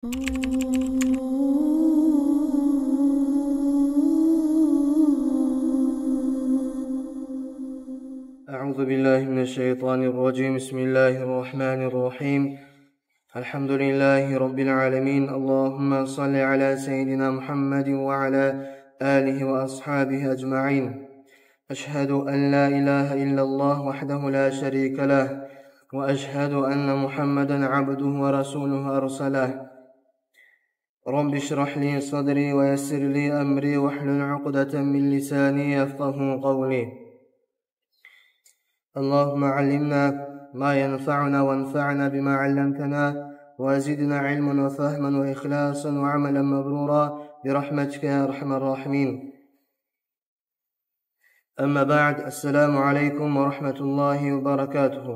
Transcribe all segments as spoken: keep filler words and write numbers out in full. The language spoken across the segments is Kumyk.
أعوذ بالله من الشيطان الرجيم. بسم الله الرحمن الرحيم. الحمد لله رب العالمين. اللهم صل على سيدنا محمد وعلى آله وأصحابه أجمعين. أشهد أن لا إله إلا الله وحده لا شريك له، وأشهد أن محمدا عبده ورسوله أرسله. رب اشرح لي صدري ويسر لي أمري واحلل عقدة من لساني يفقهوا قولي. اللهم علمنا ما ينفعنا وانفعنا بما علمتنا وزدنا علما وفهما وإخلاصا وعملا مبرورا برحمتك يا أرحم الراحمين. أما بعد، السلام عليكم ورحمة الله وبركاته.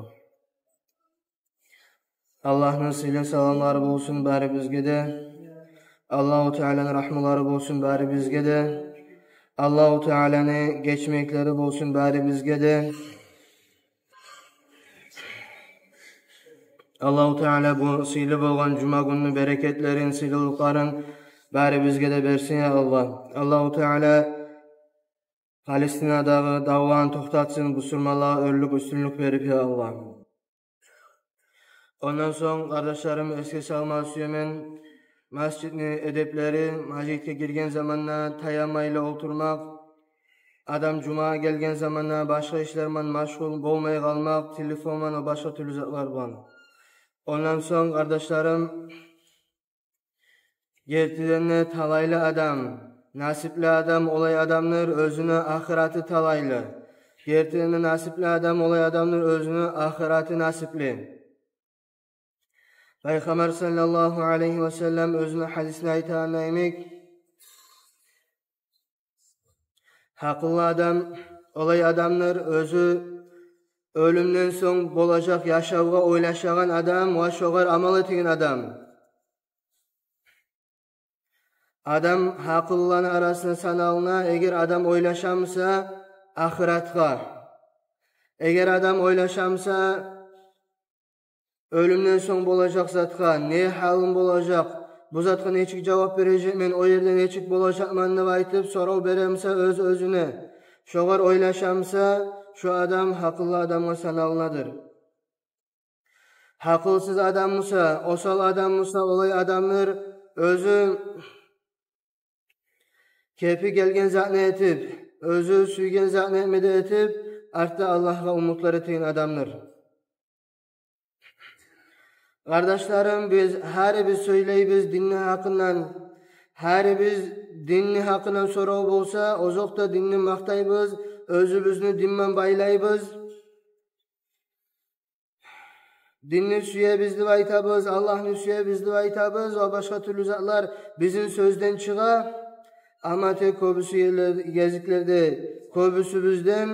Аллагьны сыйлы саламлары болсун барыбызгъа да. Аллагьу Тааланы рагьмулары болсун барыбызгъа да. Аллагьу Тааланы гечмеклери болсун барыбызгъа да. Аллагьу Таала бу сыйлы болгъан жума гюнню берекетлерин, сыйлылыкъларын барыбызгъа да берсин, я Аллагь. Аллагьу Таала Палестинадагъы давланы токътатсын, бусурманлагъа оьрлюк, уьстюнлюк берип, я Аллагь. Ондан сонг, къардашларым, эсге салма сюемен масжитни эдеплери: масжитге гирген заманда таянмайлы олтурмакъ, адам жумагъа гелген заманда башгъа ишлер мен машгъул болмай къалмакъ, телефон мен, о башгъа тюрлю затлар булан. Ондан сонг, къардашларым, гертиден де талайлы адам, насипли адам олай адамдыр, оьзюню ахыраты талайлы. Гертиден де насипли адам олай адамдыр, оьзюню ахыраты насипли. Пайхаммар саллаллагьу алайгьи ва саллам оьзюню гьадисинде айтагъаны йимик, гьакъыллы адам олай адамдыр, оьзю оьлюмден сонг болажакъ яшавгъа ойлашагъан адам ва шогъар амал этеген адам. Адам гьакъыллыланы арасына саналына, эгер адам ойлашамыса ахыратгъа, эгер адам ойлашамыса оьлюмден сонг болажакъ затгъа, не гьалым болажакъ, бу затгъа нечик жавап бережекмен, о ерде нечик болажакъман деп айтып сорав беремиса оьз-оьзюне, шогъар ойлашамыса, шо адам гьакъыллы адамгъа саналынадыр. Гьакъылсыз адам буса, осал адам буса, олай адамдыр, оьзю кепи гелген затны этип, оьзю сюйген затны этме де этип, артда Аллагьгъа умутлар этеген адамдыр. Къардашларым, биз гьарибиз сёйлейбиз динни гьакъындан, гьарибиз динни гьакъындан сорав болса, озокъда, динни макътайбыз, оьзюбюзню дин мен байлайбыз. Динни сюебиз деп айтабыз, Аллагьны сюебиз деп айтабыз ва башгъа тюрлю затлар бизин сёзден чыгъа. Амма тек кёбюсю ерлер-, гезиклерде кёбюсюбюзден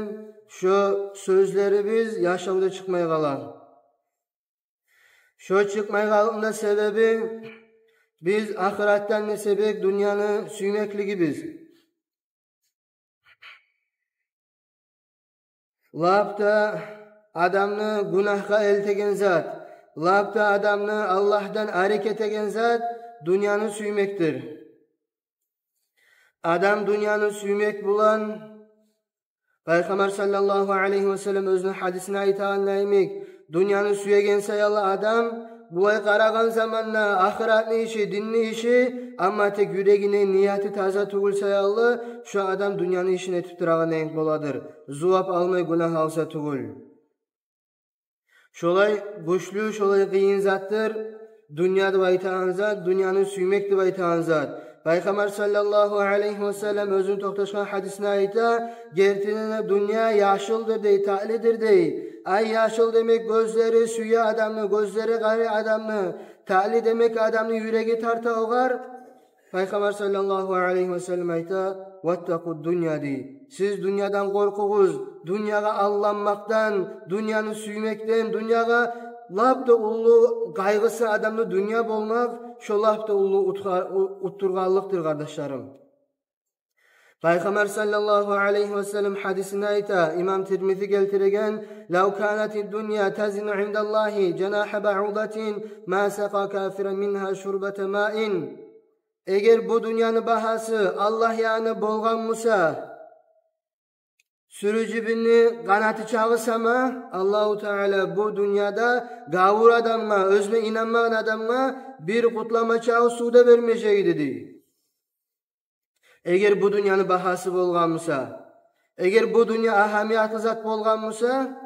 шо сёзлерибиз яшавда чыкъмай къала. Шо чыкъмай къалгъанны себеби биз ахыратдан несебек дюньяны сюймеклигибиз. Лап да адамны гюнагьгъа элтеген зат, лап да адамны Аллагьдан арек этеген зат дюньяны сюймекдир. Адам дюньяны сюймек булан, Пайхаммар саллаллагьу алайгьи ва саллам оьзюню гьадисинде айтагъаны йимик, дюньяны сюеген саялы адам, булай къарагъан заманда ахыратны иши, динни иши, амма тек юрегини нияты таза тюгюл саялы, шо адам дюньяны ишин этип турагъан йимик боладыр, зувап алмай гюнагь алса тюгюл. Шолай гючлю, шолай къыйын затдыр дюнья деп айтагъан зат, дюньяны сюймек деп айтагъан зат. Пайхаммар саллаллагьу алайгьи ва саллам оьзюню токъташгъан гьадисинде айта: «Гертиден де дюнья яшылдыр, – дей, – татлидир, – дей. – Ай яшыл демек, гёзлери сюе адамны, гёзлери къарай адамны, татли демек, адамны юреги тарта огъар». Пайхаммар саллаллагьу алайгьи ва саллам айта: «Ваттакъу ддунья», – дей. Сиз дюньядан къоркъугъуз, дюньягъа алданмакъдан, дюньяны сюймекден. Дюньягъа лап да уллу къайгъысы адамны дюнья болмакъ, шо лап да уллу утха-, у-, уттургъанлыкъдыр, къардашларым. Пайхаммар саллаллагьу алайгьи ва саллам гьадисинде айта, имам Тирмизи гелтиреген: «Лав канати дунья тазину индаллагьи жанагьа баъудаtin ма сакъа кафиран мингьа шурбата маин». Эгер бу дюньяны багьасы Аллагь янында болгъан буса, сюрюжюбюню къанаты чакъы сама, Аллагьу Таала бу дюньяда гавур адамгъа, оьзюне инанмагъан адамгъа бир къутлама чакъы сув да бермежек эди, дей. Эгер бу дюньяны багьасы болгъан буса, эгер бу дюнья агьамиятлы зат болгъан буса,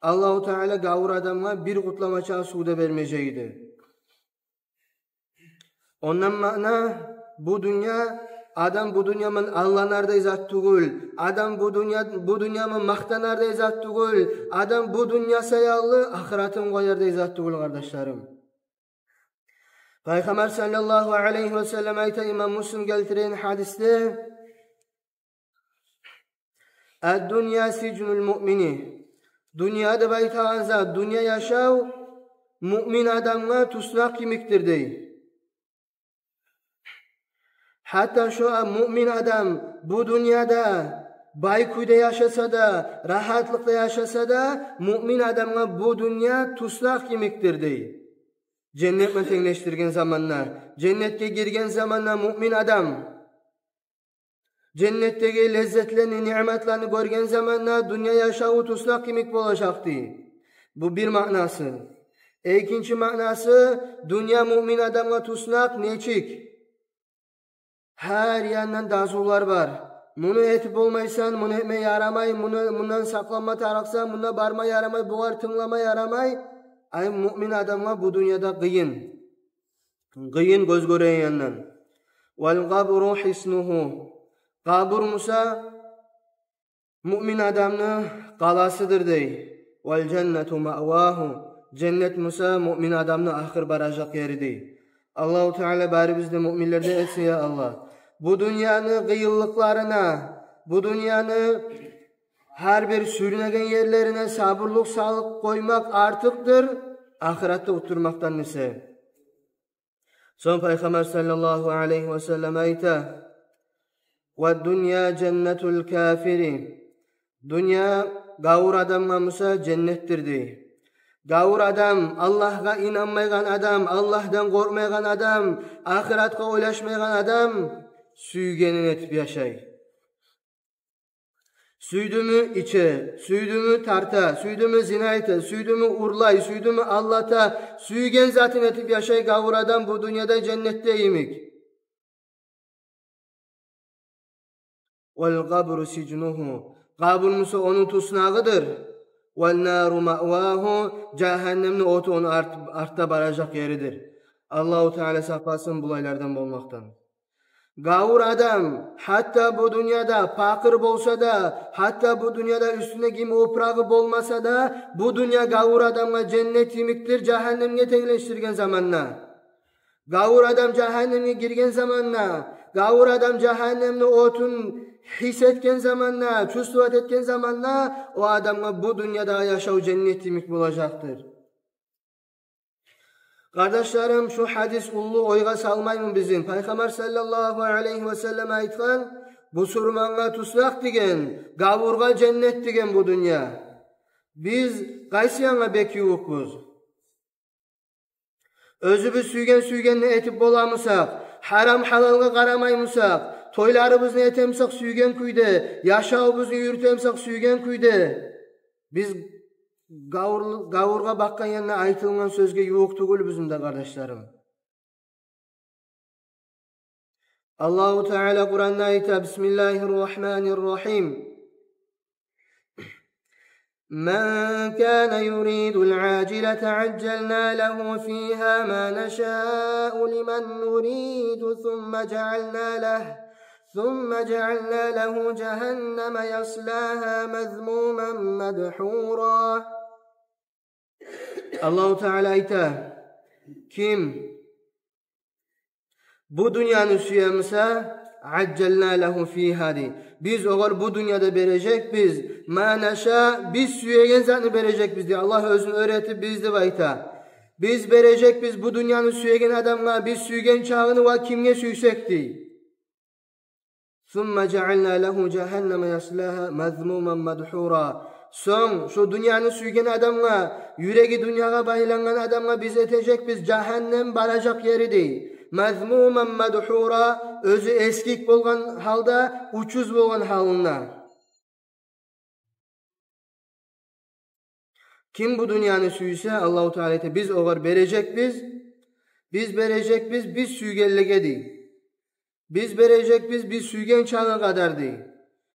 Аллагьу Таала гавур адамгъа бир къутлама чакъы сув да бермежек эди. Ондан маъна: бу дюнья, адам бу дюнья булан алданардай зат тюгюл, адам бу дюнья, бу дюнья булан макътанардай зат тюгюл, адам бу дюнья саялы ахыратын къоярдай зат тюгюл, къардашларым. Пайхаммар саллаллагьу алайгьи ва саллам айта, имам Муслим гелтирген гьадисде: «Ад-дунья сижнул муъмини». Дюнья деп айтагъан зат, дюнья яшав муъмин адамгъа туснакъ йимикдир, дей. Гьатта шо муъмин адам бу дюньяда бай кюйде яшаса да, рагьатлыкъда яшаса да, муъмин адамгъа бу дюнья туснакъ йимикдир, дей. Женнет булан тенглешдирген заманда, женнетге гирген заманда муъмин адам, женнетдеги леззетлени, ниъматланы гёрген заманда дюнья яшаву туснакъ йимик болажакъ, дей. Бу бир маънасы. Экинчи маънасы: дюнья муъмин адамгъа туснакъ нечик? Гьар яндан дазулар бар. Муну этип болмайсан, муну этме ярамай, муну, мундан сакъланма тарыкъсан, мунда барма ярамай, бугъар тынглама ярамай. Ай, муъмин адамгъа бу дюньяда къыйын. Къыйын гёз гёреген яндан. «Вал къабру хиснугьу». Къабур буса муъмин адамны къаласыдыр, дей. «Вал жаннату маъвагьу». Женнет буса муъмин адамны ахыр баражакъ ери, дей. Аллагьу Таала барыбызны да муъминлерден этсин, я Аллагь. Бу дюньяны къыйынлыкъларына, бу дюньяны гьар бир сюрюнеген ерлерине сабурлукъ салып къоймакъ артыкъдыр ахыратда утдурмакъдан эсе. Сонг Пайхаммар саллаллагьу алайгьи ва саллам айта: «Вад-дунья жаннатул кафири». Дюнья гавур адамгъа буса женнетдир, дей. Гавур адам, Аллагьгъа инанмайгъан адам, Аллагьдан къоркъмайгъан адам, ахыратгъа ойлашмайгъан адам сюйгенин этип яшай. Сюйдюмю иче, сюйдюмю тарта, сюйдюмю зина эте, сюйдюмю урлай, сюйдюмю алдата, сюйген затын этип яшай гавур адам бу дюньяда женнетде йимик. «Вал къабру сижнугьу». Къабур буса ону туснагъыдыр. «Ван нару маъвагьу». Жагьаннемни оту ону арт-, артда баражакъ еридир. Аллагьу Таала сакъласын булайлардан болмакъдан. Гавур адам, гьатта бу дюньяда пакъыр болса да, гьатта бу дюньяда уьстюнде гийим опурагъы болмаса да, бу дюнья гавур адамгъа женнет йимикдир, жагьаннемге тенглешдирген заманда. Гавур адам жагьаннемге гирген заманда, гавур адам жагьаннемни отун гьис этген заманда, чувствовать этген заманда, о адамгъа бу дюньядагъы яшав женнет йимик болажакъдыр. Къардашларым, шу гьадис уллу ойгъа салмаймы бизин? Пайхаммар саллаллагьу алайгьи ва саллам айтгъан, бусурмангъа туснакъ деген, гавургъа женнет деген бу дюнья. Биз къайсы янгъа бек ювукъбуз? Оьзюбюз сюйген-сюйгенни этип боламысакъ, гьарам-гьалалгъа къарамаймысакъ, тойларыбызны этемисакъ сюйген кюйде, яшавубузну юрютемисакъ сюйген кюйде, биз гавур-, гавургъа бакъгъан янда айтылгъан сёзге ювукъ тюгюлбюзмю да, къардашларым? Аллагьу Таала Къуранда айта: بسم الله الرحمن الرحيم. من كان يريد العاجلة عجلنا له فيها ما نشاء لمن نريد ثم جعلنا له، ثم جعلنا له جهنم يصلاها مذموما مدحورا. Аллагьу Таала айта: ким бу дюньяны сюемиса, عجلنا له فيها, дей. Биз огъар бу дюньяда бережекбиз, ما نشاء, биз сюеген затны бережекбиз, дей. Аллагь оьзюн оьр этип биз деп айта. Биз бережекбиз бу дюньяны сюеген адамгъа, биз сюйген чагъын ва кимге сюйсек, дей. ثم جعلنا له جهنم يصلاها مذموما مدحورا. Сонг шо дюньяны сюйген адамгъа, юреги дюньягъа байлангъан адамгъа биз этежекбиз жагьаннем баражакъ ери, дей. مذموما مدحورا, оьзю эксик болгъан гьалда, учуз болгъан гьалында. Ким бу дюньяны сюйсе, Аллагьу Таала айта, биз огъар бережекбиз, биз бережекбиз, биз сюйгенлеге, дей. Биз бережекбиз, биз сюйген чакъы къадар, дей.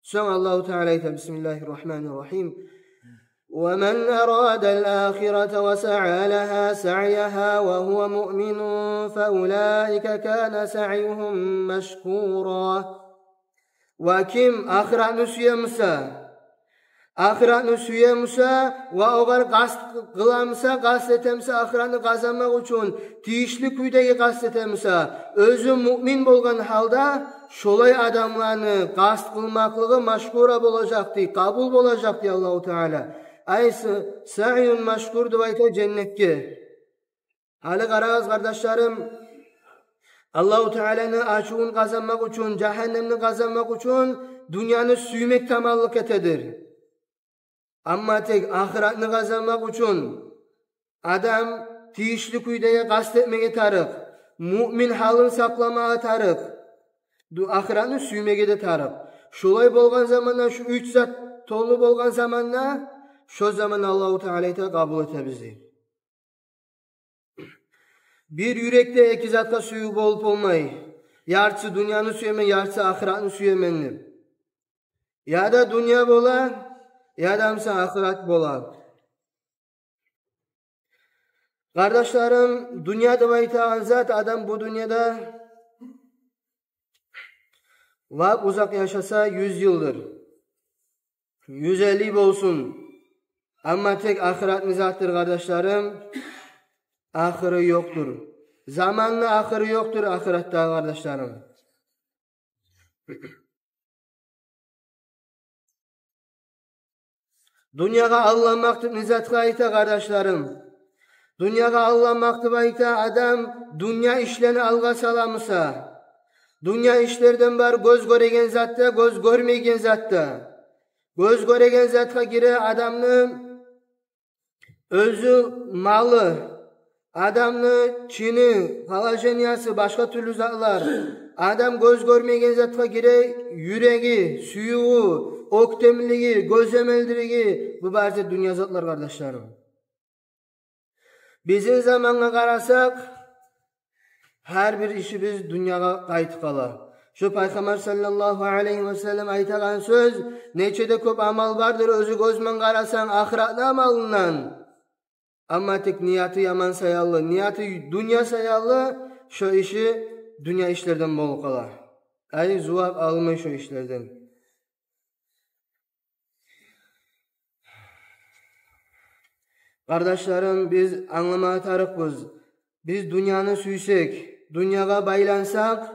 Сонг Аллагьу Таала айта, بسم الله الرحمن الرحيم: ومن أراد الآخرة وسعى لها سعيها وهو مؤمن فأولئك كان سعيهم مشكورا. Ва ким ахыратны сюе буса, ахыратны сюе буса ва огъар къаст къыла буса, къаст эте буса, ахыратны къазанмакъ учун тийишли кюйдеги къаст эте буса, оьзю муъмин болгъан гьалда, шолай адамланы къаст къылмакълыгъы машкура болажакъ, дей, къабул болажакъ, дей Аллагьу Таала. Ай, с-, سعي مشكور деп айта женнетге. Гьали къарагъыз, къардашларым, Аллагьу Тааланы ачувун къазанмакъ учун, жагьаннемни къазанмакъ учун дюньяны сюймек таманлыкъ этедир. Амма тек ахыратны къазанмакъ учун адам тийишли кюйде къаст этмеге тарыкъ, муъмин гьалын сакъламагъа тарыкъ, ду-, ахыратны сюймеге де тарыкъ. Шолай болгъан заманда, шу уьч зат толу болгъан заманда, шо заман Аллагьу Таала айта, къабул этебиз, дей. Бир юрекде эки затгъа сююв болуп болмай. Яртысы дюньяны сюемен, яртысы ахыратны сюемен деп. Яда дюнья бола, яда буса ахырат бола. Къардашларым, дюнья деп айтагъан зат, адам бу дюньяда лап узакъ яшаса, юз йылдыр, юз элли болсун. Амма тек ахыратны затдыр, къардашларым, ахыры ёкъдур. Заманны ахыры ёкъдур ахыратда, къардашларым. Дюньягъа алданмакъ деп не затгъа айта, къардашларым? Дюньягъа алданмакъ деп айта адам дюнья ишлени алгъа сала буса. Дюнья ишлерден бар гёз гёреген зат да, гёз гёрмейген зат да. Гёз гёреген затгъа гире адамны оьзю малы, адамны чини, положениясы, башгъа тюрлю затлар. Адам гёз гёрмейген затгъа гире юреги, сюювю, оьктемлиги, гёземелдириги, бу бары да дюнья затлар, къардашларым. Бизин замангъа къарасакъ, гьар бир ишибиз дюньягъа къайтып къала. Шо Пайхаммар саллаллагьу алайгьи васаллам айтагъан сёз: нече де кёп амал бардыр, оьзю гёзман къарасанг, ахыратны амалындан. Амма тек нияты яман саялы, нияты дюнья саялы, шо иши дюнья ишлерден болуп къала. Ай, зувап алмай шо ишлерден. Къардашларым, биз англамагъа тарыкъбыз. Биз дюньяны сюйсек, дюньягъа байлансакъ,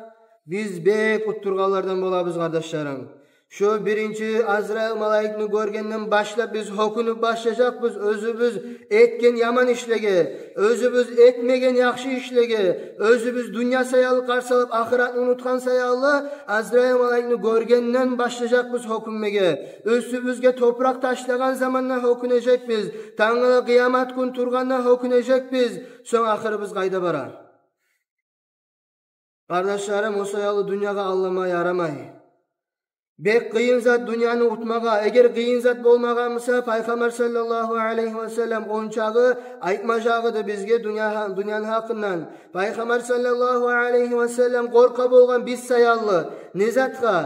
биз бек утдургъанлардан болабыз, къардашларым. Шо биринчи Азрайыл малайикни гёргенден башлап биз гьёкюнюп башлажакъбыз оьзюбюз этген яман ишлеге, оьзюбюз этмеген яхшы ишлеге, оьзюбюз дюнья саялы къарсалып, ахыратны унутгъан саялы, Азрайыл малайикни гёргенден башлажакъбыз гьёкюнмеге. Уьстюбюзге топуракъ ташлагъан заманда гьёкюнежекбиз, тангала къыямат гюн тургъанда гьёкюнежекбиз. Сонг ахырыбыз къайда бара? Къардашларым, о саялы дюньягъа алдама ярамай. Бек къыйын зат дюньяны утмагъа. Эгер къыйын зат болмагъан буса, Пайхаммар саллаллагьу алайгьи васаллам ончакъы айтмажакъ эди бизге дюнья, дюньяны гьакъындан. Пайхаммар саллаллагьу алайгьи васаллам къоркъа болгъан биз саялы. Не затгъа?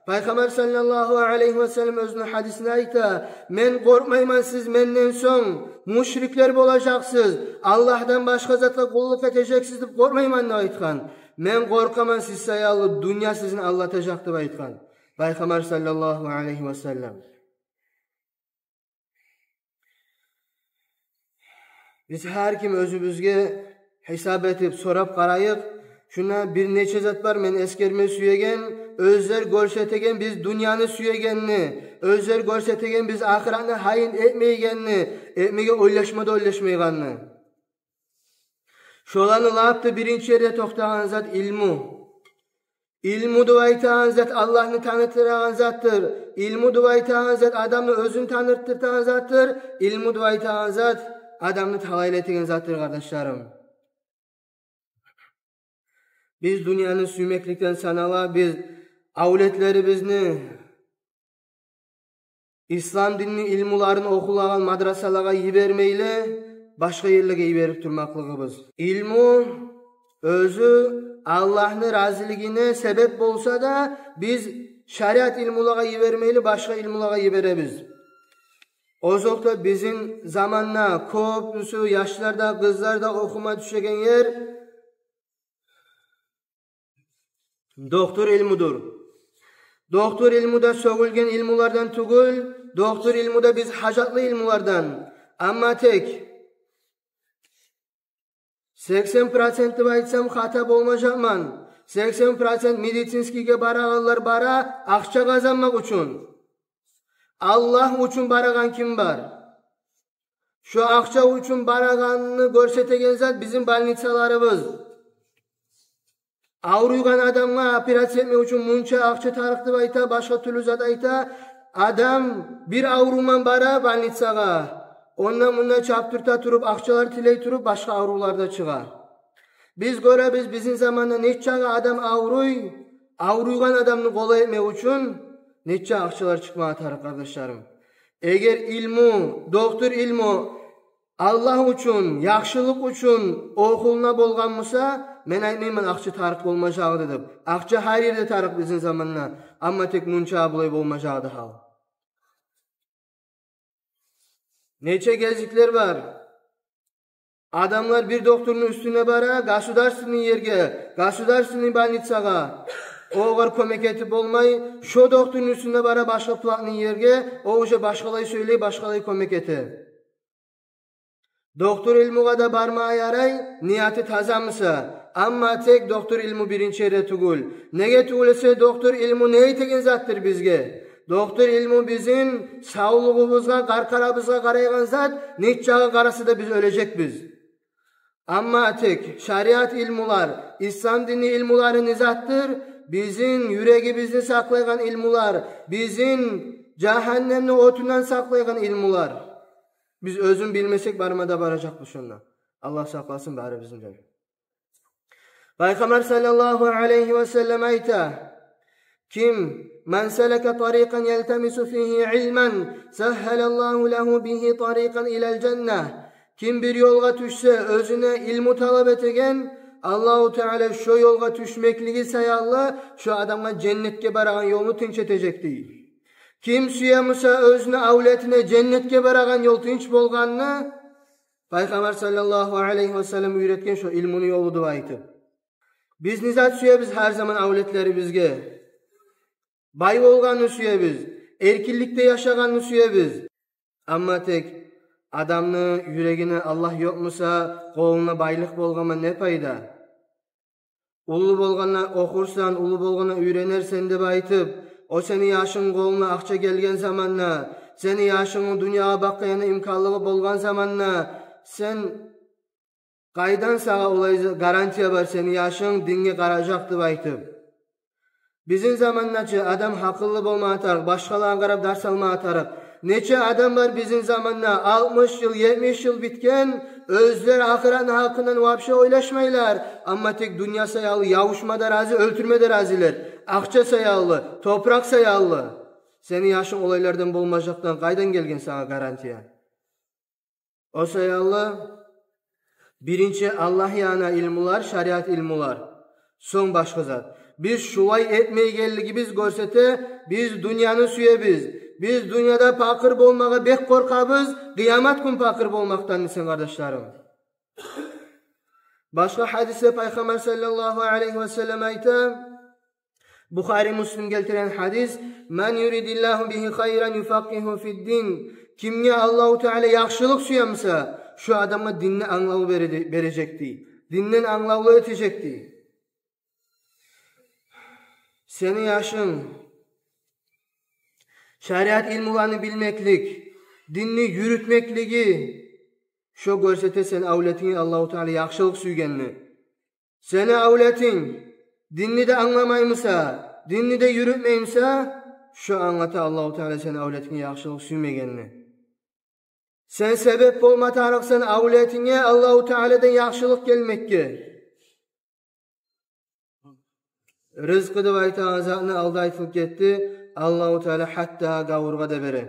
Пайхаммар саллаллагьу алайгьи васаллам оьзюню гьадисинде айта: «Мен къоркъмайман, сиз менден сонг мушриклер болажакъсыз, Аллагьдан башгъа затгъа къуллукъ этежексиз деп къоркъмайман», — деп айтгъан. «Мен къоркъаман сиз саялы, дюнья сизин алдатажакъ», — деп айтгъан Пайхаммар саллаллагьу алайгьи васаллам. Биз гьар ким оьзюбюзге гьисап этип, сорап къарайыкъ. Шунда бир нече зат бар мен эсгерме сюеген, оьзлер гёрсетеген биз дюньяны сюегенни, оьзлер гёрсетеген биз ахыратны гьайын этмейгенни, этмеге ойлашма да ойлашмайгъанны. Шоланы лап да биринчи ерде токътагъан зат илму. Илму деп айтагъан зат Аллагьны таныттырагъан затдыр. Илму деп айтагъан зат адамны оьзюн таныттырагъан затдыр. Илму деп айтагъан зат адамны талайлы этеген затдыр, къардашларым. Биз дюньяны сюймекликден санала, биз авлетлерибизни ислам динни илмуларын охулагъан мадрасалагъа йибермейли, башгъа ерлеге йиберип турмакълыгъыбыз. Илму оьзю Аллагьны разилигине себеп болса да, биз шариат илмулагъа йибермейли, башгъа илмулагъа йиберебиз. Озокъда, бизин заманда кёбюсю яшлар да, къызлар да охума тюшеген ер дохтур илмудур. Дохтур илму да сёгюлген илмулардан тюгюл, дохтур илму да биз гьажатлы илмулардан. Амма тек сексен процент деп айтсам, хата болмажакъман, сексен процент медицинскийге барагъанлар бара акъча къазанмакъ учун. Аллагь учун барагъан ким бар? Шо акъча учун барагъанны гёрсетеген зат бизин больницаларыбыз. Авруйгъан адамгъа операция этмек учун мунча акъча тарыкъ деп айта, башгъа тюрлю зат айта. Адам бир аврувман бара больницагъа, ондан-мундан чапдырта туруп, акъчалар тилей туруп, башгъа аврувлар да чыгъа. Биз гёребиз, бизин заманда нечакъы адам авруй, авруйгъан адамны къолай этмек учун нечакъы акъчалар чыкъмагъа тарыкъ, къардашларым. Эгер илму, дохтур илму Аллагь учун, яхшылыкъ учун охулуна болгъан буса, мен айтмайман акъча тарыкъ болмажакъ эди деп. Акъча гьар ерде тарыкъ бизин заманда, амма тек мунча булай болмажакъ эди гьал. Нече гезиклер бар. Адамлар бир дохтурну уьстюне бара, государственный ерге, государственный больницагъа. Огъар кёмек этип болмай, шо дохтурну уьстюне бара башгъа платный ерге, о уже башгъалай сёйлей, башгъалай кёмек эте. Дохтур илмугъа да бармагъа ярай, нияты таза буса. Амма тек дохтур илму биринчи ерде тюгюл. Неге тюгюл эсе, дохтур илму не этеген затдыр бизге? Дохтур илму бизин савлугъубузгъа, къаркъарабызгъа къарайгъан зат, нечакъы къараса да биз оьлежекбиз. Амма тек шариат илмулар, ислам дини илмулары не затдыр? Бизин юрегибизни сакълайгъан илмулар, бизин жагьаннемни отундан сакълайгъан илмулар. Биз оьзюн билмесек, барма да баражакъбыз шонда. Аллагь сакъласын барыбызны да. Пайхаммар саллаллагьу алайгьи ва саллам айта: ким, ман салака тарикъан ялтамису фигьи илман, сагьгьалаллагьу лагьу бигьи тарикъан илал жанна. Ким бир ёлгъа тюшсе, оьзюне илму талап этеген, Аллагьу Таала шо ёлгъа тюшмеклиги саялы шо адамгъа женнетге барагъан ёлну тынч этежек дей. Ким сюе буса оьзюню авлетине женнетге барагъан ёл тынч болгъанны, Пайхаммар саллаллагьу алайгьи ва саллам уьйретген шо илмуну ёлу деп айтып. Биз не зат сюебиз гьар заман авлетлерибизге? Бай болгъанны сюебиз, эркинликде яшагъанны сюебиз. Амма тек адамны юрегине Аллагь ёкъ буса, къолунда байлыкъ болгъандан не пайда? Уллу болгъанда охурсан, уллу болгъанда уьйренерсен деп айтып, о сени яшынгны къолуна акъча гелген заманда, сени яшынгны дюньягъа бакъгъан имканлыгъы болгъан заманда, сен къайдан сагъа олай гарантия бар сени яшынг динге къаражакъ деп айтып? Бизин замандачы адам гьакъыллы болмагъа тарыкъ, башгъалагъа къарап дарс алмагъа тарыкъ. Нече адам бар бизин заманда, алтмыш йыл, етмиш йыл битген, оьзлер ахыратны гьакъындан вообще ойлашмайлар. Амма тек дюнья саялы ябушма да рази, оьлтюрме де разилер. Акъча саялы, топуракъ саялы. Сени яшынг олайлардан болмажакъдан къайдан гелген сагъа гарантия? О саялы биринчи Аллагь янына илмулар, шариат илмулар, сонг башгъа зат. Биз шулай этмейгенлигибиз гёрсете, биз дюньяны сюебиз. Биз дюньяда пакъыр болмагъа бек къоркъабыз, къыямат гюн пакъыр болмакъдан десенг, къардашларым. Башгъа гьадисде Пайхаммар саллаллагьу алайгьи ва саллам айта, Бухари, Муслим гелтирген гьадис: ман юридиллагьу бигьи хайран юфакъкъигьу фиддин. Кимге Аллагьу Таала яхшылыкъ сюе буса, шо адамгъа динни англаву бере-, бережек дей. Динден англавлу этежек дей. Сени яшынг шариат илмуланы билмеклик, динни юрютмеклиги, шо гёрсете сени авлетинге Аллагьу Таала яхшылыкъ сюйгенни. Сени авлетинг динни де англамаймыса, динни де юрютмеймисе, шо англата Аллагьу Таала сени авлетинге яхшылыкъ сюймегенни. Сен себеп болма тарыкъсан авлетинге Аллагьу Тааладан яхшылыкъ гелмекге. Рызкъы деп айтагъан затны алда айтылып гетди, Аллагьу Таала гьатта гавургъа да бере.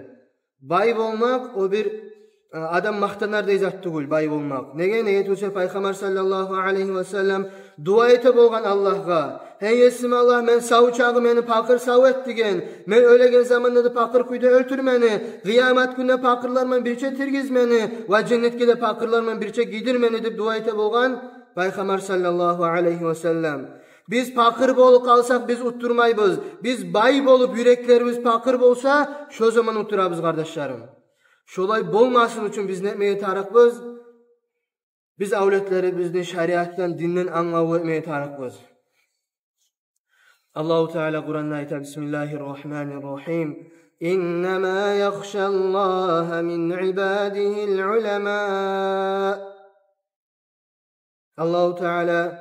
Бай болмакъ, о бир, э, адам макътанардай зат тюгюл, бай болмакъ. Неге? Неге тюгюл эсе, Пайхаммар саллаллагьу алайгьи ва саллам дуа эте болгъан Аллагьгъа: «Гьей Есим Аллагь, мен сав чагъы мени пакъыр сав эт», — деген. «Мен оьлеген заманда да пакъыр кюйде оьлтюр мени, къыямат гюнде пакъырларман бирче тиргиз мени ва женнетге де пакъырларман бирче гийдир мени», — деп дуа эте болгъан Пайхаммар саллаллагьу алайгьи ва саллам. Биз пакъыр болуп къалсакъ, биз утдурмайбыз. Биз бай болуп, юреклерибиз пакъыр болса, шо заман утдурабыз, къардашларым. Шолай болмасын учун биз не этмеге тарыкъбыз? Биз авлетлерибизни шариатдан, динден англавлу этмеге тарыкъбыз. Аллагьу Таала Къуранда айта: «Бисмиллагьир рагьманир рагьим. Иннама яхшаллагьа мин ибадигьил уламаа». Аллагьу Таала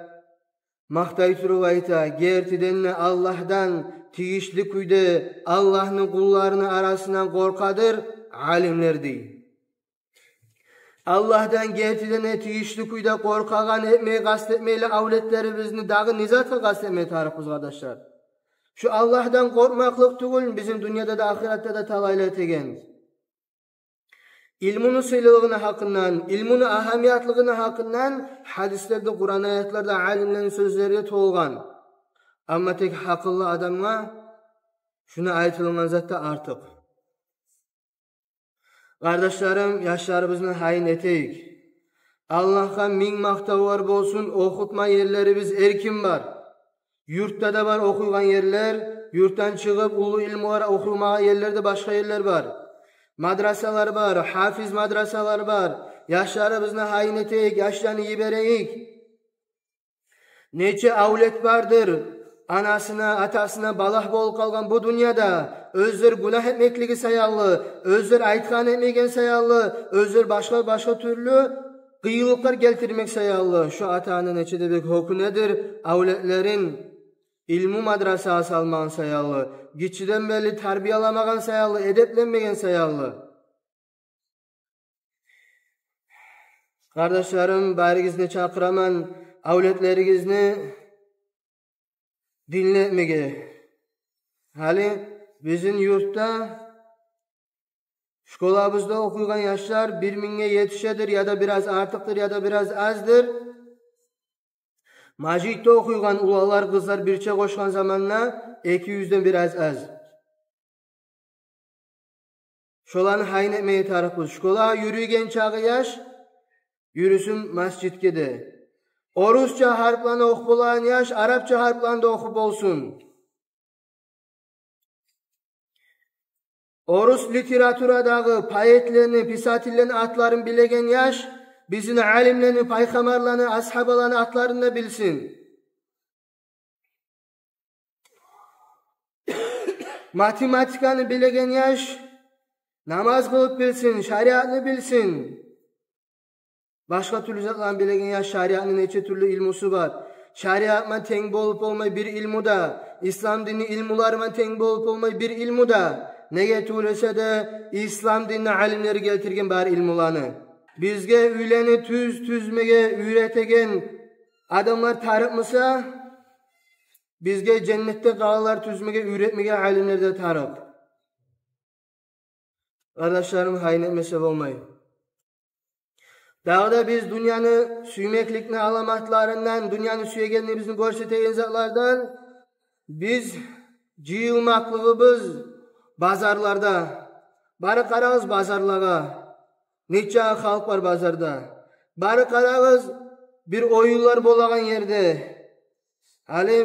макътай туруп айта: «Гертиден де Аллагьдан тийишли кюйде Аллагьны къулларыны арасындан къоркъадыр алимлер», — дей. Аллагьдан гертиден де тийишли кюйде къоркъагъан этмей, къаст этмейли, авлетлерибизни дагъы не затгъа къаст этмеге тарыкъбыз, къардашлар? Шу Аллагьдан къоркъмакълыкъ тюгюл бизин дюньяда да, ахыратда да талайлы этеген. Илмуну сыйлылыгъыны гьакъындан, илмуну агьамиятлыгъыны гьакъындан гьадислерде, Къуран аятларда, алимлени сёзлери де толгъан. Амма тек гьакъыллы адамгъа шуну айтылынгъан зат да артыкъ. Къардашларым, яшларыбызны гьайын этейик. Аллагьгъа минг макътавлар болсун, охутма ерлерибиз эркин бар. Юртда да бар охуйгъан ерлер, юртдан чыгъып уллу илмулар охумагъа ерлер де, башгъа ерлер бар. Мадрасалар бар, гьафиз мадрасалар бар. Яшларыбызны гьайын этейик, яшланы йиберейик. Нече авлет бардыр, анасына, атасына балагь болуп къалгъан бу дюньяда, оьзлер гюнагь этмеклиги саялы, оьзлер айтгъан этмеген саялы, оьзлер башгъа-башгъа тюрлю къыйынлыкълар гелтирмек саялы. Шу ата-ана нече де бек гьёкюнедир авлетлерин илму мадрасагъа салмагъан саялы, гиччиден берли тарбияламагъан саялы, эдепленмеген саялы. Къардашларым, баригизни чакъыраман авлетлеригизни динли этмеге. Гьали бизин юртда школабызда охуйгъан яшлар бир мингге етишедир, яда бираз артыкъдыр, яда бираз аздыр. Межитде охуйгъан уланлар, къызлар бирче къошгъан заманда эки юзден бираз аз. Шоланы гьайын этмеге тарыкъбыз. Школагъа юрюйген чагъы яш юрюсюн межитге де. Орусча гьарпланы охуп болагъан яш арапча гьарпланы да охуп болсун. Орус литературадагъы поэтлени, писательлени атларын билеген яш бизин алимлени, пайхаммарланы, асгьабаланы атларын да билсин. Математиканы билеген яш намаз къылып билсин, шариатны билсин. Башгъа тюрлю затланы билеген яш, шариатны нече тюрлю илмусу бар. Шариатман тенг болуп болмай бир илму да, ислам дини илмуларман тенг болуп болмай бир илму да. Неге тюгюл эсе де, ислам динни алимлери гелтирген бар илмуланы. Бизге уьйлени тюз тюзмеге уьйретеген адамлар тарыкъмыса, бизге женнетде къалалар тюзмеге уьйретмеге алимлер де тарыкъ. Къардашларым, гьайын этмесе болмай. Дагъы да биз дюньяны сюймекликни аламатларындан, дюньяны сюегенлигибизни гёрсетеген затлардан биз жыйылмакълыгъыбыз базарларда. Барып къарагъыз базарлагъа. Нече халкъ бар базарда. Барып къарагъыз бир оюнлар болагъан ерде. Гьали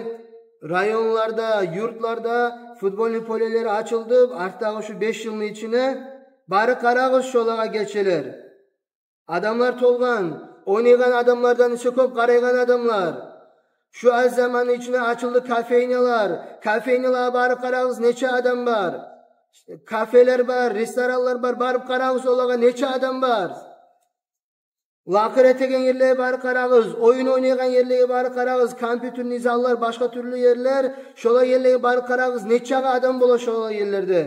районларда, юртларда футбольный полелер ачылды, артдагъы шу беш йылны ичине барып къарагъыз шолагъа гечелер. Адамлар толгъан, ойнайгъан адамлардан эсе кёп къарайгъан адамлар. Шу аз заманны ичине ачылды кофейнялар. Кофейнялагъа барып къарагъыз, нече адам бар. Кафелер бар, ресторанлар бар, барып къарагъыз, олагъа нече адам бар. Лакъыр этеген ерлеге барып къарагъыз, оюн ойнайгъан ерлеге барып къарагъыз, компьютер, низаллар, башгъа тюрлю ерлер, шолай ерлеге барып къарагъыз, нечакъы адам бола шолай ерлерде.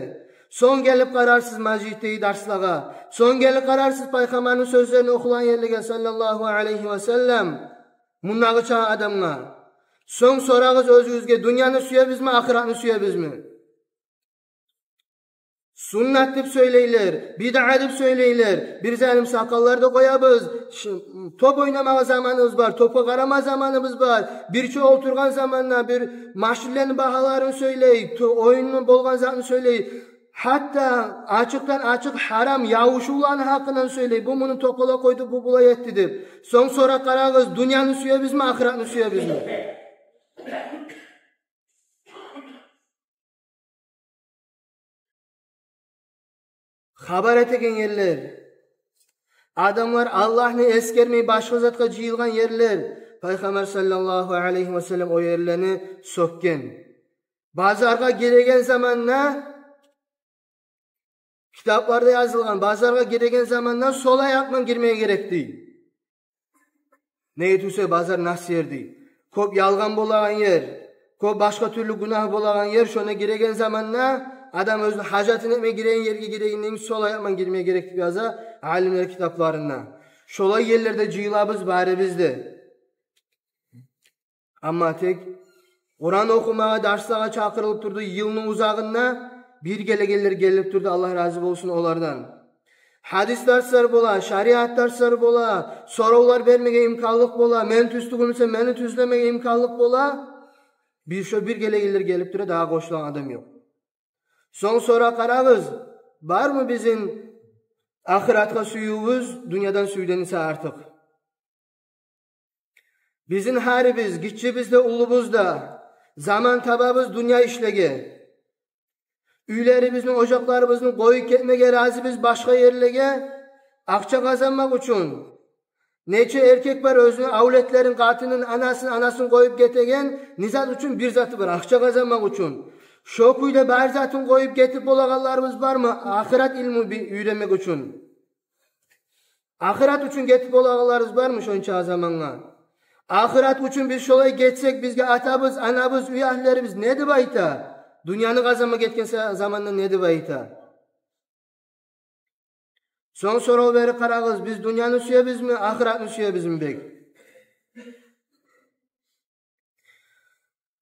Сонг гелип къарарсыз межитдеги дарслагъа. Сонг гелип къарарсыз Пайхаммарны сёзлерин охулагъан ерлеге, саллаллагьу алайгьи ва саллам, мундагъыча адамгъа. Сонг сорагъыз оьзюгюзге, дюньяны сюебизми, ахыратны сюебизми? Суннат деп сёйлейлер, бидъа деп сёйлейлер. Бир залим сакъаллар да къоябыз. Ш-, топ ойнамагъа заманыбыз бар, топгъа къарама заманыбыз бар. Бирче олтургъан заманда бир машинлени багьаларын сёйлей, то-, оюнну болгъан затны сёйлей. Гьатта ачыкъдан-ачыкъ гьарам явушувланы гьакъындан сёйлей. Бу муну токъала къойду, бу булай этди деп. Сонг сорап къарагъыз, дюньяны сюебизми, ахыратны сюебизми? Хабар этеген ерлер. Адамлар Аллагьны эсгермей, башгъа затгъа жыйылгъан ерлер. Пайхаммар, саллаллагьу алайгьи ва саллам, о ерлени сёкген. Базаргъа гиреген заманда, китапларда язылгъан, базаргъа гиреген заманда сол аякъман гирмеге герек дей. Неге тюгюл де базар нас ер дей. Кёп ялгъан болагъан ер, кёп башгъа тюрлю гюнагь болагъан ер, шонда гиреген заманда адам оьзюню гьажатын этме гиреген ерге гирегенден сол аякъман гирмеге герек деп яза алимлер китапларында. Шолай ерлерде жыйылабыз барыбыз да. Амма тек Къуран охумагъа, дарслагъа чакъырылып турду, йылны узагъында бир гелегенлер гелип турду, Аллагь рази болсун олардан. Гьадис дарслар бола, шариат дарслар бола, соравлар бермеге имканлыкъ бола, мен тюз тюгюл эсем, мени тюзлемеге имканлыкъ бола. Бир шо бир гелегенлер гелип тура, дагъы къошулагъан адам ёкъ. Сонг сорап къарагъыз, бармы бизин ахыратгъа сюювюбюз дюньядан сюювден эсе артыкъ? Бизин гьарибиз, гиччибиз де, уллубуз да, заман табабыз дюнья ишлеге. Уьйлерибизни, ожакъларыбызны къоюп гетмеге разибиз башгъа ерлеге, акъча къазанмакъ учун. Нече эркек бар оьзюню авлетлерин, къатынын, анасын, анасын къоюп гетеген, не зат учун? Бир заты бар, акъча къазанмакъ учун. Шо кюйде бар затын къоюп гетип болагъанларыбыз бармы ахырат илму би-, уьйренмек учун? Ахырат учун гетип болагъанларыбыз бармы шонча замангъа? Ахырат учун биз шолай гетсек, бизге атабыз, анабыз, уьягьлюлерибиз не деп айта? Дюньяны къазанма гетген са-, заманда не деп айта? Сонг сорав берип къарагъыз, биз дюньяны сюебизми, ахыратны сюебизми бек?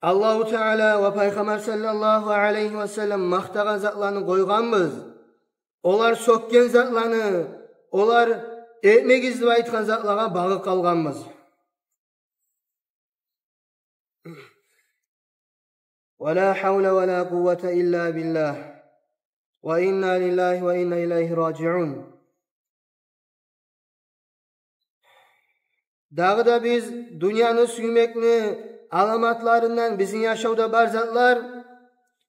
Аллагьу Таала ва Пайхаммар, саллаллагьу алайгьи ва саллам, макътагъан затланы къойгъанбыз. Олар сёкген затланы, олар этмегиз деп айтгъан затлагъа багъып къалгъанбыз. Ва ла гьавла ва ла къуввата илла биллагь. Ва инна лиллагьи ва инна илайгьи ражиун. Дагъы да биз дюньяны сюймекни аламатларындан, бизин яшавда бар затлар,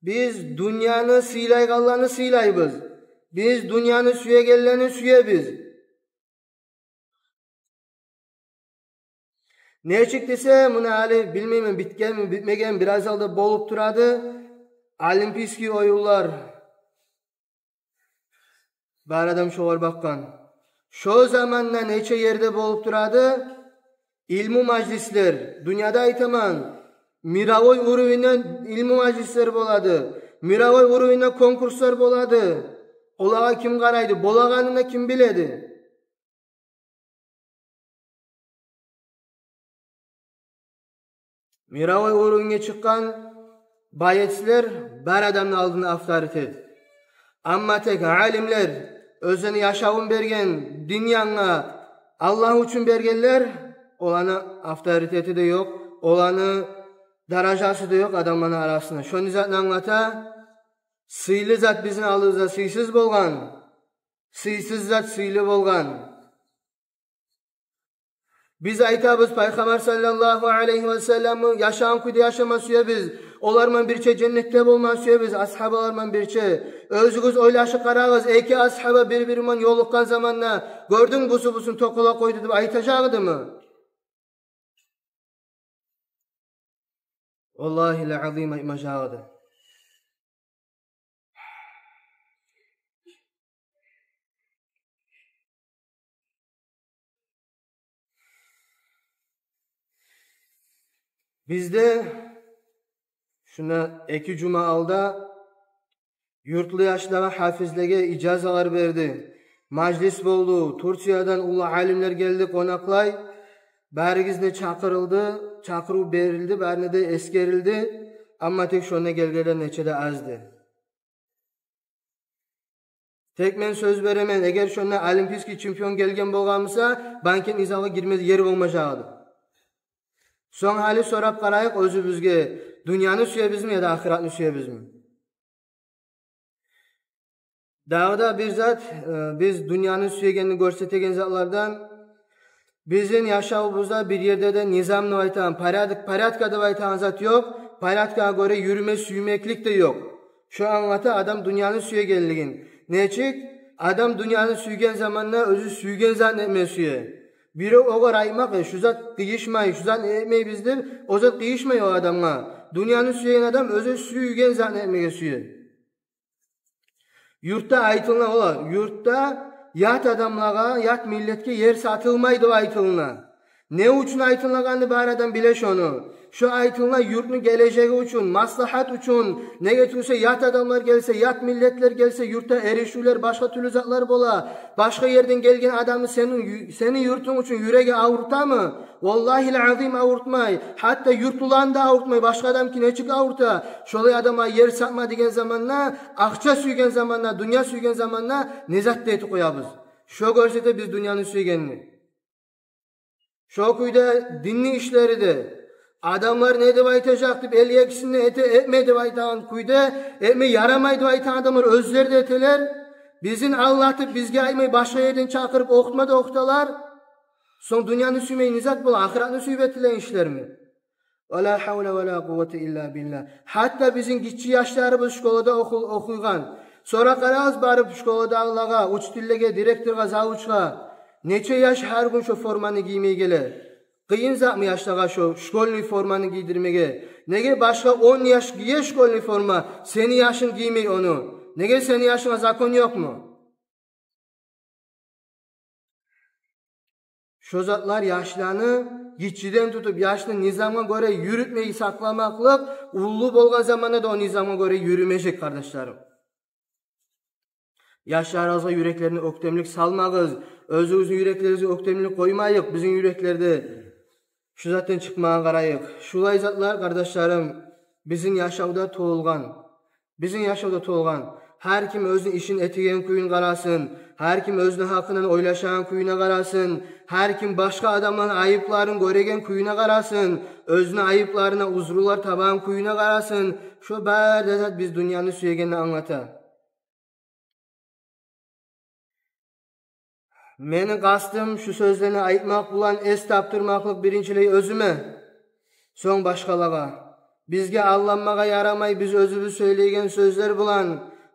биз дюньяны сыйлайгъанланы сыйлайбыз. Биз дюньяны сюегенлени сюебиз. Нечик десе, муна гьали билмеймен, битгенми, битмегенми, бираз алда болуп турады Олимпийский оюнлар. Бар адам шогъар бакъгъан. Шо заманда нече ерде болуп турады илму мажлислер. Дюньяда айтаман, мировой уровеньде илму мажлислер болады. Мировой уровеньде конкурслар болады. Олагъа ким къарайды? Болагъанын да ким биледи? Мировой уровеньге чыкъгъан боецлер бар адамны алдында авторитет. Амма тек алимлер, оьзлени яшавун берген дин янгъа, Аллагь учун бергенлер, оланы авторитети де ёкъ, оланы даражасы да ёкъ адамланы арасында. Шону затын англата, сыйлы зат бизин алдыбызда сыйсыз болгъан, сыйсыз зат сыйлы болгъан. Биз айтабыз, Пайхаммар саллаллагьу алайгьи ва салламны яшагъан кюйде яшама сюебиз. Олар булан бирче женнетде болма сюебиз, асгьабалар булан бирче. Оьзюгюз ойлашып къарагъыз, эки асгьаба бир-бири булан ёлукъгъан заманда, гёрдюнг, бусу бусун токъала къойду деп айтажакъ эдими? Валлагьил азим, айтмажакъ эди. Бизде шунда эки жума алда юртлу яшлагъа, гьафизлеге ижазалар берди. Мажлис болду. Турциядан уллу алимлер гелди къонакълай. Баригизни чакъырылды, чакъырыв берилди, барына да эсгерилди. Амма тек шонда гелгенлер нече де азды. Тек мен сёз беремен, эгер шонда олимпийский чемпион гелген болгъан буса, банкетный залгъа гирмеге ер болмажакъ эди. Сонг гьали сорап къарайыкъ оьзюбюзге: дюньяны сюебизми яда ахыратны сюебизми? Дагъы да бир зат, э, биз дюньяны сюегенни гёрсетеген затлардан, бизин яшавубузда бир ерде де низам деп айтагъан, порядок, порядка деп айтагъан зат ёкъ, порядкагъа гёре юрюме сюймеклик де ёкъ. Шо англата адам дюньяны сюегенлигин. Нечик? Адам дюньяны сюйген заманда оьзю сюйген затны этме сюе. Бирев огъар айтмакъ: «Э, шу зат къыйышмай, шу затны этмейбиз», — деп, о зат къыйышмай о адамгъа. Дюньяны сюеген адам оьзю сюйген затны этмеге сюе. Юртда айтылына, олар, юртда ят адамлагъа, ят миллетге ер сатылмай деп айтылына. Не учун айтылагъанны бар адам биле шону. Шо айтылына юртну гележеги учун, маслагьат учун. Неге тюгюл де ят адамлар гелсе, ят миллетлер гелсе, юртда эришивлер, башгъа тюрлю затлар бола. Башгъа ерден гелген адамны сени ю-, сени юртунг учун юреги авуртамы? Валлагьил азим, авуртмай. Гьатта юртлуланы да авуртмай, башгъа адамныки нечик авурта. Шолай адамгъа ер сатма деген заманда, акъча сюйген заманда, дюнья сюйген заманда не зат да этип къоябыз. Шо гёрсете биз дюньяны сюйгенни. Шо кюйде динни ишлери де, адамлар не деп айтажакъ деп, эл экисин де эте, этме деп айтагъан кюйде, этме ярамай деп айтагъан адамлар оьзлери де этелер. Бизин алдатып, бизге айтмай, башгъа ерден чакъырып, охутма да охуталар. Сонг дюньяны сюймей не зат бола, ахыратны сюйюп этилеген ишлерми? Ва ла гьавла ва ла къуввата илла биллагь. Гьатта бизин гиччи яшларыбыз школада оху-, охуйгъан. Сорап къарагъыз барып школадагъылагъа, учительлеге, директоргъа, завучгъа. Нече яш гьар гюн шо форманы гиймей геле. Къыйын затмы яшлагъа шо школьный форманы гийдирмеге? Неге башгъа он яш гие школьный форма, сени яшынг гиймей ону? Неге сени яшынга закон ёкъму? Шо затлар яшланы гиччиден тутуп, яшны низамгъа гёре юрютмей сакъламакълыкъ, уллу болгъан заманда да о низамгъа гёре юрюмежек, къардашларым. Яшларыгъызгъа юреклерине оьктемлик салмагъыз. Оьзюгюзню юреклеригизге оьктемлик къоймайыкъ, бизин юреклерде шу затдан чыкъмагъа къарайыкъ. Шулай затлар, къардашларым, бизин яшавда толгъан. Бизин яшавда толгъан. Гьар ким оьзюню ишин этеген кююн къарасын, гьар ким оьзюню гьакъындан ойлашагъан кююне къарасын, гьар ким башгъа адамланы айыпларын гёреген кююне къарасын, оьзюню айыпларына узрулар табагъан кююне къарасын. Шо бары да зат биз дюньяны сюегенни англата. Мени къастым шу сёзлени айтмакъ булан эс тапдырмакълыкъ биринчилей оьзюме, сонг башгъалагъа. Бизге алданмагъа ярамай биз оьзюбюз сёйлейген сёзлер булан,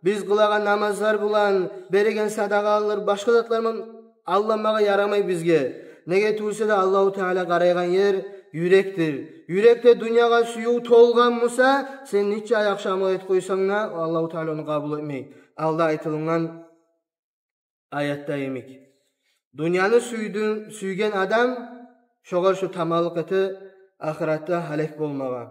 биз къылагъан намазлар булан, береген садагъалар, башгъа затлар булан алданмагъа ярамай бизге. Неге тюгюл де Аллагьу Таала къарайгъан ер юрекдир. Юрекде дюньягъа сююв толгъан буса, сен нече ай ахшамлыкъ этип къойсанг да, Аллагьу Таала ону къабул этмей. Алда айтылынгъан аятда йимик. Дюньяны сюйдю-, сюйген адам шогъар шо таманлыкъ эте ахыратда гьалек болмагъа.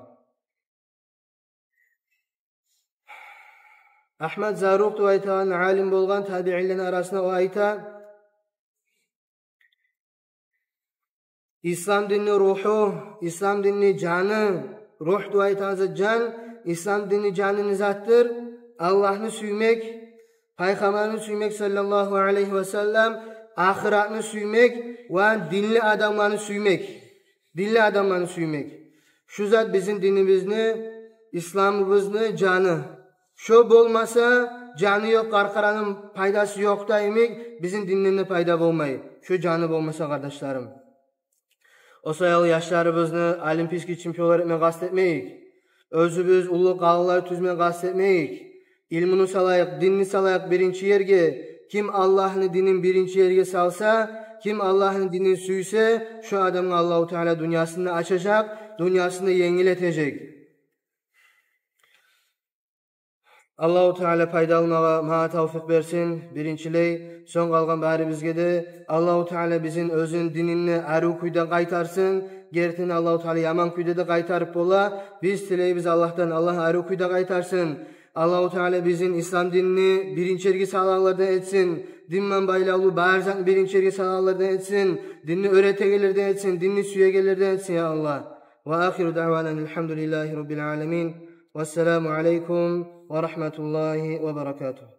Агьмад Зарукъ деп айтагъан алим болгъан табиинлени арасында, о айта: Ислам динни ругьу, ислам динни жаны, ругь деп айтагъан зат жан, ислам динни жаны не затдыр? Аллагьны сюймек, Пайхаммарны сюймек, саллаллагьу алайгьи ва саллам, ахыратны сюймек ва динли адамланы сюймек. Динли адамланы сюймек. Шу зат бизин динибизни, исламыбызны жаны. Шо болмаса, жаны ёкъ къаркъараны пайдасы ёкъ да йимик, бизин динден де пайда болмай, шо жаны болмаса, къардашларым. О саялы яшларыбызны олимпийский чемпионлар этме къаст этмейик. Оьзюбюз уллу къалалар тюзме къаст этмейик. Илмуну салайыкъ, динни салайыкъ биринчи ерге. Ким Аллагьны динин биринчи ерге салса, ким Аллагьны динин сюйсе, шо адамгъа Аллагьу Таала дюньясын да ачажакъ, дюньясын да енгил этежек. Аллагьу Таала пайдаланмагъа магъа тавфикъ берсин, биринчилей, сонг къалгъан барибизге де. Аллагьу Таала бизин оьзюню динин арив кюйде къайтарсын. Гертиден, Аллагьу Таала яман кюйде де къайтарып бола. Биз тилейбиз Аллагьдан, Аллагь арив кюйде къайтарсын. Аллагьу Таала бизин ислам динни биринчи ерге салагъанлардан этсин. Дин булан байлавлу бар затны биринчи ерге салагъанлардан этсин. Динни уьйретегенлерден этсин, динни сюегенлерден этсин, я Аллагь. Ва ахиру даъвана алгьамдулиллагьи раббил аламин. Вассаламу алейкум ва рагьматуллагьи ва баракатугь.